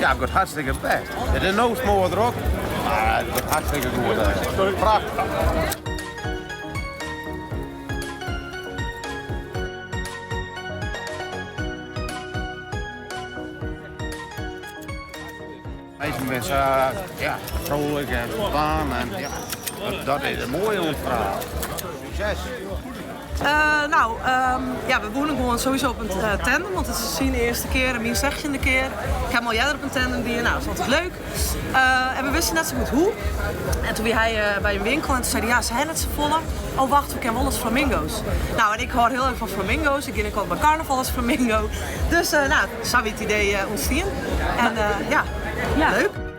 Ja, it giet hartstikke bêst. It is no smoardrok, mar it giet hartstikke goed. Prachtich. Minsken binne sa ja, vrolijk en spontaan en ja, dat is it moaie oan it ferhaal. Sukses! Uh, nou, um, ja, we woenen gewoan sowieso op in uh, tandem, want it is syn earste kear en myn sechstjinde kear. Ik ha him al earder op in tandem dien, nou, dat is altyd leuk. Uh, en we wisten net sa goed hoe. En toen wie hy uh, by in winkel en toen sei hy, ja, se ha net safolle. Oh, wacht, we kinne wol as flamingo's. Nou, en ik hâld hiel erch fan flamingo's. Ik gean ek altyd by karnaval as flamingo. Dus, uh, nou, sa wie it idee ûntstien. En ja, Ja. leuk.